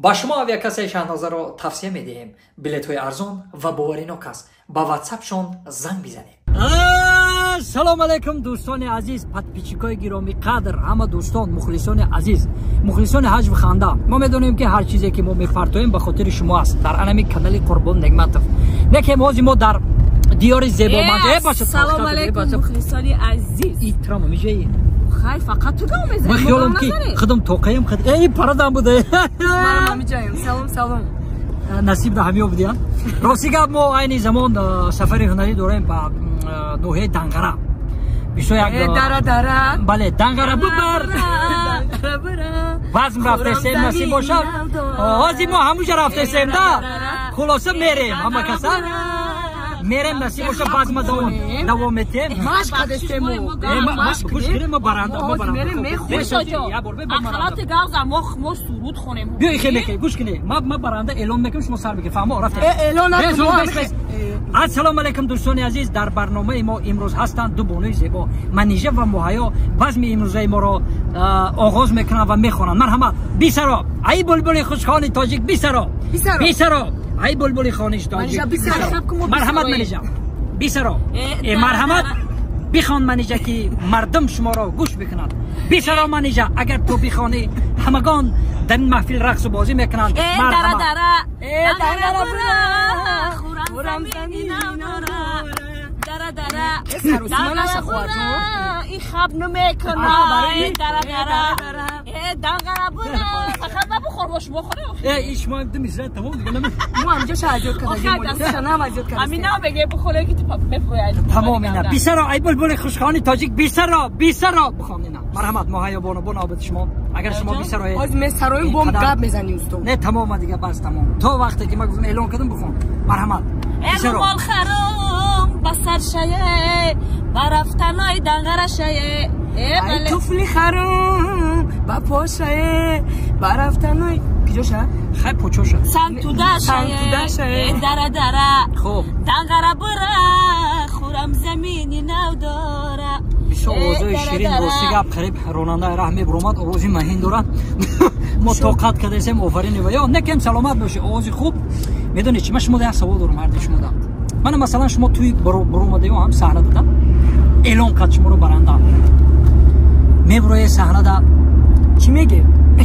Ба шумо авиакассаи Шаҳнозаро тавсия медиҳем. Билетҳои арзон ва боваринок аст. Ба ватсапшон занг бизанед. Салом алейкум, дӯстони азиз, подписчикои гиромиқадр, ҳама дӯстон, мухлисони азиз, мухлисони ҳаҷв ханда. Мо медонем, ки ҳар чизе ки мо мепартоем, ба хотири шумо аст дар анами канали Қурбон Негматов. Некем ҳози мо дар диёри зебоманд. Салом алейкум, мухлисони азиз. Итрама мижаи. Хай, фақат ту гап мезанӣ. Ман хиёлам ки худам тоқаем. Эй, парадам буда. Манам ҳамиҷаем. Салом, салом. Насиб да ҳамиё будиям. Рости гап, мо айни замон сафари ҳунарӣ дорем ба ноҳияи Данғара. Бисёр як дара дара. Бале, Данғара бубар. Вазм рафтесем, насиб бошад. Ҳозир мо ҳамуҷа рафтесем да. Хулоса, мерем ҳама каса. Мерем, насиб боша, базма давом метем. Машқ кардестем. Машқ гӯш кунем, мо баранда, мо баранда. Ахлати гавза мо суруд хонем. Биё, ихе мекунем, гӯш кунем. Ма баранда эълон мекунем, шумо сар мекунед. Фаҳмо, рафтем. Эълон накун. Ассалому алайкум, дӯстони азиз, дар барномаи мо имрӯз ҳастанд ду бонуи зебо. Манижа ва Муҳайё базми имрӯзаи моро оғоз мекунанд ва мехонанд. Марҳамат, бисаро, ай булбули хушхони тоҷик, бисаро. Бисаро. Ай булбули хониш тоҷик. Марҳамат, Манижа. Бисаро. Марҳамат, бихон, Манижа, ки мардум шуморо гӯш бикунад. Бисаро, Манижа, агар ту бихонӣ, ҳамагон дар ин маҳфил рақсу бозӣ мекунанд. Дара дара. Дара хурам замини дора. Дара дара. Ин хаб намекунад. Дара дара. Данғара бура. Фақат бихор бош, бихор. Э, шумо ду мисра тамом дига нами. Мо ҳамҷо шаҳзод кардагем. Нам азёд кардем. Амина беге бихоре ки ту мефурӯяд. Тамом ина. Бисаро, ай булбули хушхони тоҷик, бисаро, бисаро бихон ина. Марҳамат, Муҳайё бону, бо навбати шумо. Агар шумо бисароед. Ҳоз месароем, бом гап мезанӣ, устод. Не, тамом дига, бас тамом. То вақте ки ман гуфтам, эълон кардам, бихон. Марҳамат. Бисаро. Мол харом ба сар шае, ба рафтаной данғара шае. Ай туфли харом ба пошае, ба рафтаной куҷоша? Хай, почоша. Сангтуда шае, дара дара. Хуб. Данғара бура, хурам замини нав дора. Бисёр овозои ширин, рости гап, қариб ронандаи раҳ мебуромад, овози маҳин дорад. Мо тоқат кардесем, офарини ва ё некем, саломат бошед, овози хуб. Медонед чи, ман шумо як савол дорам ҳарди шумода. Мана, масалан, шумо туи буромадаё ҳам саҳна додам, эълон кард шуморо баранда. Мебуроед саҳнада. Чӣ мегӣ?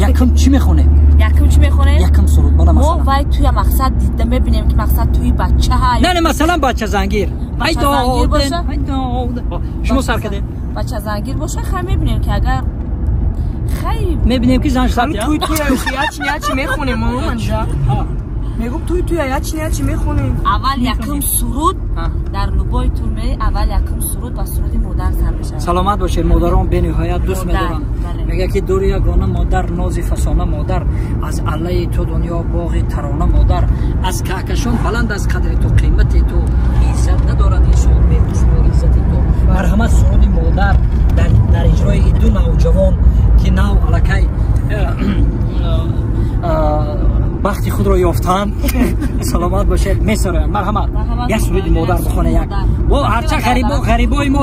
Якум чӣ мехонем? Якум чӣ мехонем? Якум суруд, мана, масалан. Мо вай туя мақсад дида мебинем, ки мақсад туи бача ҳай. Не, масалан, бача зангир. Бача зангир боша? Шумо сар кардед? Бача зангир боша, хай, мебинем, ки агар хай мебинем, ки зан шуд. Туй туя ячи ячи мехонем, манжа. Мегум, туй туя ячи ячи мехонем. Аввал якум суруд дар любой тур аввал якум суруд ба суруди модар сар мешавад. Саломат бошед, модарон бениҳоят дӯст медоранд. Мегӯяд, ки дури ягона модар, нози фасона модар, аз аллаи ту дунё боғи тарона модар, аз каҳкашон баланд аз қадри ту, қимати ту иззат надорад инсон беҳусну иззати ту. Марҳамат, суруди модар дар иҷрои ду навҷавон, ки нав аллакай бахти худро ёфтанд. Саломат бошед, месароянд. Марҳамат, як суруди модар бихоне як. Бо ҳарча ғарибои мо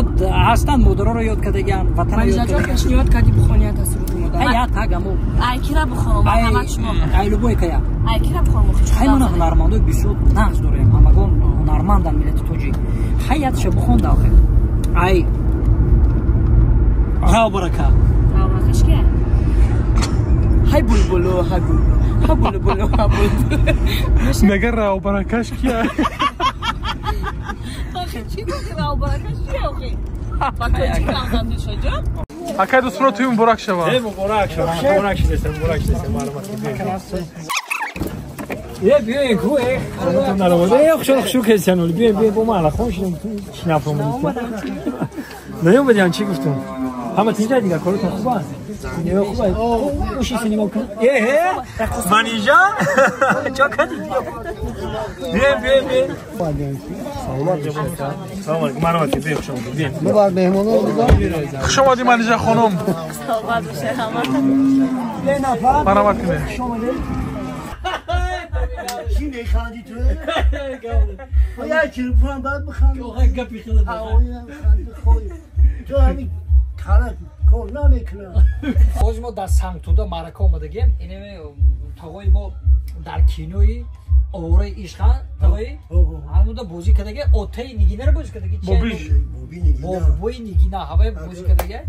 ҳастанд, модароро ёд кардагианд, ватанро ёд кардагианд. Пешниҳод кардӣ, бихоният аз суруди модар. Ай, я тагамо. Ай кира бихонам, марҳамат шумо. Ай любой кая. Ай кира бихонам? Хай, мана ҳунармандои бисёр нағз дорем, ҳамагон ҳунарманданд миллати тоҷик. Хай, ятша бихон охир. Ай рав барака. Рав баракаш ки? Хай булбулу, хай булбулу. Ха булбулу, ха булбулу. Мега рав баракаш кия? Охи, чӣ гуфти, рав баракаш чия охи? Ба тоҷик равзан душоҷон? Акай дӯстро, туи муборак шавад. Э, муборак шавад. Муборак шудесем, муборак шудесем. Марҳамат. Е, биёен ку, э. Э, хушон хушу кесян, биёен, биёен, бо ман алахон шидам, чӣ нафаҳмидем. Наёмадиам, чӣ гуфтум? Ҳама тинҷа дигар, коротон хуб аст? Не, хуб аст. Уши синема кун. Э, э, Манижа? Чо кардӣ? Биёен, биёен, биёен. Саломат бошед. Салом алейкум. Марҳамат, биёен, хуш омадед. Биёен. Хуш омадӣ, Манижа хонум. Саломат бошед ҳама. Марҳамат кунед. چی میخندی تو؟ یک کیلو باید بخندی. گپی خیلی. تو همین کارک کار نمیکنه. Боз мо дар Сангтуда маърака омадагем. Инаме тағои мо дар кинои овораи ишқа тағои ҳамуда бозӣ кардаги отаи нигинаро бозӣ кардаги бобои нигина ҳавай бозӣ кардаги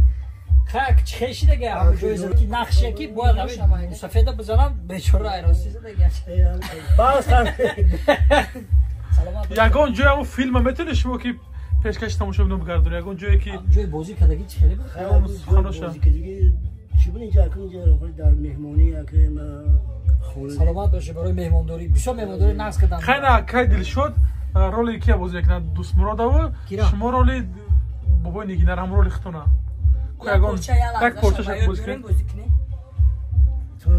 хак чихешидаги ҳама ҷоиза ки нақше ки бояд ҳамин мусафеда бизанам бечора айросӣ задаги. Ягон ҷой ҳамун филма метавонед шумо ки пешкаши тамошобино бигардонед? Ягон ҷое ки ҷои бозӣ кардаги чӣ хеле буд? Суханоша чӣ буд инҷа? Акун инҷа дар меҳмонӣ акам саломат бошед барои меҳмондорӣ. Бисёр меҳмондорӣ нақс карданд. Хайна кай Дилшод роли кия бозӣ мекунад? Дӯстмуродову шумо роли бобои Нигинара ҳам роли худтона. Ягон як порчаша бозӣ кунед. Ту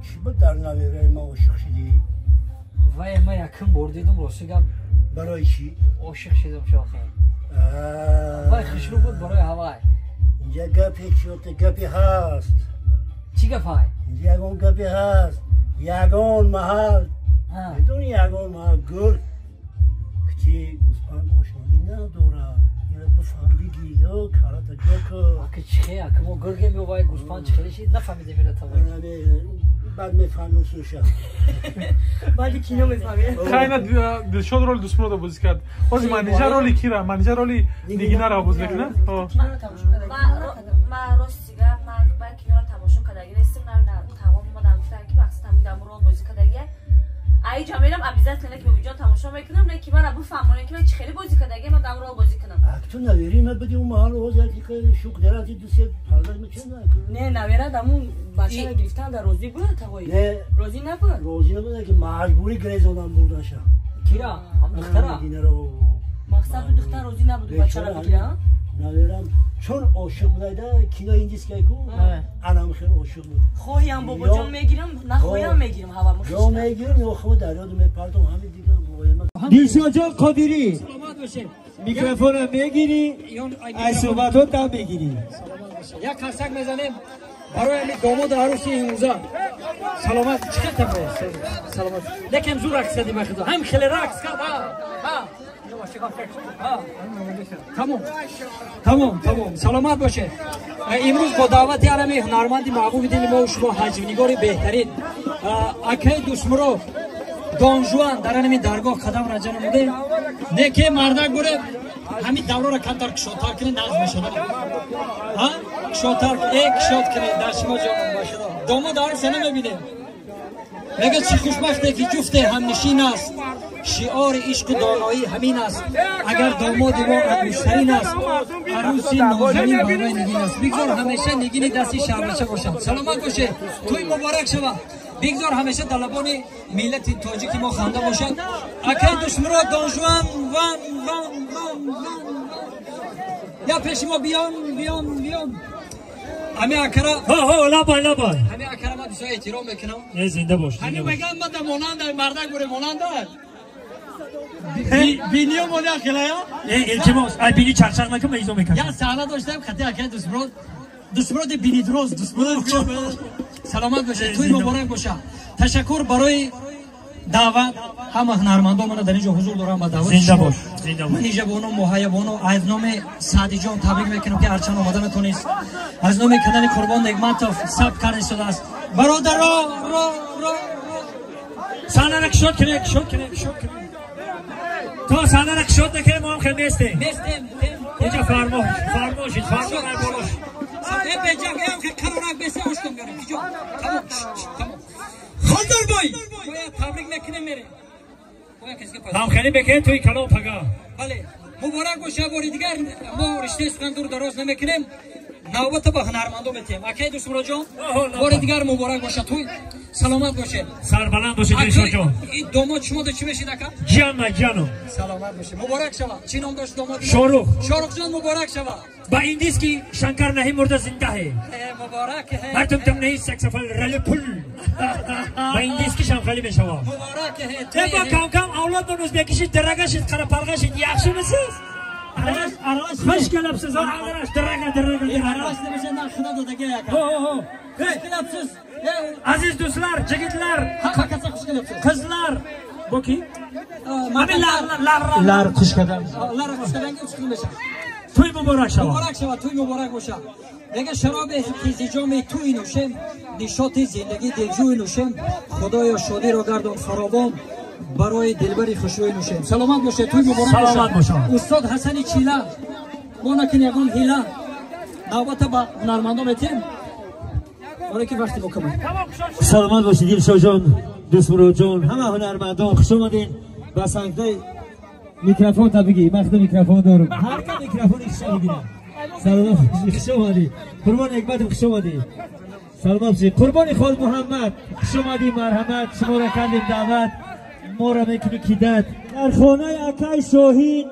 чӣ буд дар навераи ма ошиқ шидӣ? Вай ма якум бор дидум, рости гап. Барои чӣ? Ошиқ шидум шохе. Вай хушрӯ буд барои ҳавай. Инҷа гапе чиёта гапе ҳаст. Чӣ гапай? Инҷа ягон гапе ҳаст. Ягон маҳал медони ягон маҳал гург ки гӯсфанд ошноӣ надорад. Ира бифаҳм биги ё карата ҷо кун. Ака чихе ака мо гургем ё вай гӯсфанд чихеле шид нафаҳмидем ира тавай. Баъд мефаҳмем суша. Баъди кино мефаҳмем. Хайна Дилшод роли Дӯстмуродо бозӣ кард. Ҳозир Манижа роли кира? Манижа роли Нигинаро бозӣ мекунад? Ман рости гап ман ба киноро тамошо кардаги нестам. Тамом омадам гуфтам ки мақсад ҳамин дар рол бозӣ кардаги. Ай ҷо мерам обязательно ки бобиҷон тамошо мекунам, не ки мара бифаҳмонем ки ман чӣ хеле бозӣ кардаги, ман дар рол бозӣ кунам. Ту навери ма биди он маҳал ҳозир як шуқ дарати ду се парда мечена. Не, навера дамун бачаро гирифтан дар розӣ буд тағои? Не, розӣ набуд. Розӣ набуд ки маҷбурӣ гирезонам бурдаша. Кира? Ҳам духтара? Мақсад духтар розӣ набуд бачаро бигира? Наверам чун ошиқ будайда кино индискай ку анам хел ошиқ буд. Хоҳиям бобоҷон мегирам, нахоҳиям мегирам ҳава мухиш. Ё мегирам ё худ дар ёд мепартам ҳамин дига воема. Дилшодҷон Қодирӣ. Саломат бошед. Микрофонро мегирӣ, аз суҳбатҳо там мегирӣ. Як қарсак мезанем барои ҳамин домоду арӯси имрӯза. Саломат чӣ қадр саломат. Лекин зур рақс кардӣ ба худо. Ҳам хеле рақс кард. Ҳа. Тамом. Тамом, тамом. Саломат бошед. Имрӯз бо даъвати ҳамин ҳунарманди маҳбуби дили мо шумо ҳаҷвнигори беҳтарин акаи Дӯстмурод Донжуан дар ҳамин даргоҳ қадам раҷа намудем. Не ки мардак буре ҳамин давраро камтар кушодтар кунед нағз мешавад. Ҳа? Кушодтар, кушод кунед дар шумо ҷонон бошад. Домод арӯса намебинем. Мегӯяд чӣ хушбахте ки ҷуфте ҳамнишин аст, шиори ишқу доноӣ ҳамин аст. Агар домоди мо ангуштарин аст, арӯси нозанин барои нигин аст. Бигзор ҳамеша нигини дасти шаҳрбача бошад. Саломат бошед, тӯй муборак шавад. Бигзор ҳамеша дар лабони миллати тоҷики мо ханда бошад. Акаи Дӯстмурод Донжуан ван ван ван ван я пеши мо биён биён биён. Ҳамин акара ҳо лабай лабай. Ҳамин акара ман бисёр эҳтиром мекунам. Зинда бош. Ҳамин мегӯям ман да монанда мардак буре монанда. Биниё моля хелая? Илтимос, ай бини чарчақ накун, ман изо мекашам. Як саҳна доштам хати акаи Дӯстмурод. Дӯстмуроди бинидроз, Дӯстмурод. Саломат бошед, тӯй муборак бошад. Ташаккур барои даъват. Ҳама ҳунармандон мана дар ин ҷо ҳузур дорам ба даъвати зинда бош, зинда бош. Манижа бону, Муҳайя бону аз номи Саъдиҷон табрик мекунам ки ҳарчанд омада натонист. Аз номи канали Қурбон Негматов сабт карда шудааст. Бародаро, ро ро саҳнаро кушод кунед, кушод кунед, кушод кунед. То саҳнаро кушод накунед мо ҳам хел нестем. Нестем. Инҷа фармошид, фармо дар болош. Беҷак, ки қарорак бесе оштон меорем. Киҷо? Тамом, тамом. Хондарбой! Бояд табрик мекунем мерем. Ҳамхелӣ мекунем туи калом пага. Бале. Муборак боша бори дигар мо риштаи сухан дур дароз намекунем. Навбата ба ҳунармандо метиҳем. Акаи Дӯстмуродҷон, бори дигар муборак боша туй. Саломат бошед. Сарбаланд бошед Дилшодҷон. Ин домод шумо да чӣ мешид ака? Ҷиянма, ҷиянум. Саломат бошед. Муборак шава. Чӣ ном дошт домод? Шорух. Шорухҷон муборак шава. Ба индиски Шанкар наҳи мурда зинда ҳе. Муборак ҳе. Мардум там наҳи саксафал рали пул. Ба индиски шамхали мешава. Муборак ҳе. Эба кам кам авлод ӯзбекиши дарагашид қарапарғашид яхшимisiz? Хуш kelibsiz, aralash daraga daraga aralash demasa na xudo dodaga aka. Ho ho. Xush kelibsiz. Aziz do'stlar, jigitlar, hammasi xush kelibsiz. Qizlar, bu kim? Mana lar lar xush kelibsiz. Lar xush kelgan uch xil. Туй муборак шавад. Муборак шавад, туй муборак бошад. Мега шароби хизиҷоми туй нӯшем, нишоти зиндагӣ дилҷӯй нӯшем, худоё шодиро гардон фаровон, барои дилбари хушрӯй нӯшем. Саломат бошед, туй муборак бошад. Саломат бошад. Устод Ҳасани Чила, мо накун ягон ҳила. Навбата ба ҳунармандон метем. Оре ки вақти мо камай. Саломат бошед, Дилшоҷон, Дӯстмуродҷон, ҳама ҳунармандон, хуш омадед ба саҳнаи. Микрофон та бигӣ, ман худ микрофон дорам. Ҳар ка микрофони хиша бигирам. Саломат бошед, хуш омадӣ. Қурбони Ҳикматов, хуш омадӣ. Саломат бошед. Қурбони Хол Муҳаммад, хуш омадӣ, марҳамат, шуморо кардем даъват, моро мекунӣ кидат. Дар хонаи акай Шоҳин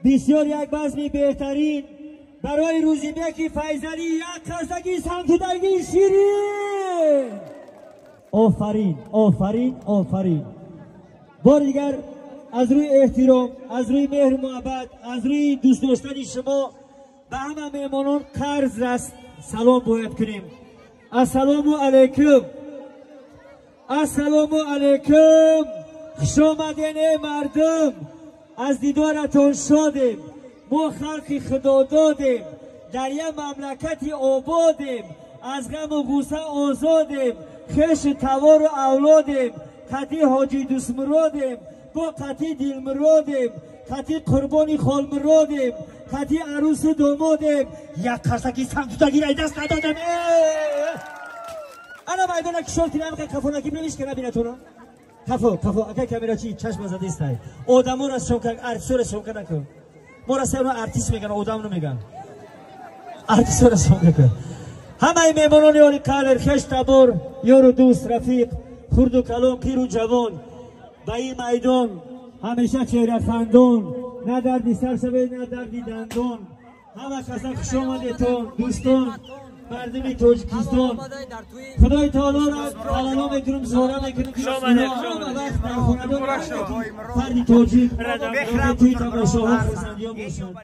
бисёр як базми беҳтарин барои Рӯзибеки Файзалӣ як қасаги самтудагии ширин. Офарин, офарин, офарин. Бори дигар аз рӯи эҳтиром, аз рӯи меҳру муҳаббат, аз рӯи дӯст доштани шумо ба ҳама меҳмонон қарз аст салом бояд кунем. Ассалому алайкум. Ассалому алайкум. Хуш омаден эй мардум. Аз дидоратон шодем. Мо халқи худододем. Дар як мамлакати ободем. Аз ғаму ғусса озодем. Хешу тавору авлодем. Қати ҳоҷи Дӯстмуродем. Бо қати Дилмуродем. Қати Қурбони Холмуродем. Қати арӯсу домодем. Як қарсаки самтудагирай даст надодем. Ана майдона кишол кунам, қафонаки бинавиш ка набинатона. Қафо, қафо, акай камерачи чашма задистай. Одаморо съёмка, артистора съёмка накун. Моро сеуна артист меган, одам намеган. Артистора съёмка кун. Ҳамаи меҳмонони оли қадр, хеш табор, ёру дӯст, рафиқ, хурду калон, пиру ҷавон, ба ин майдон ҳамеша чеҳрахандон, на дарди сар шавед, на дарди дандон. Ҳама каса хуш омадетон, дӯстон, мардуми Тоҷикистон. Худои таолоро тавалло мекунем, зора мекунем, ки ҳама вақт дар хонадон фарди тоҷик туи тамошоҳо хурсандиён бошад.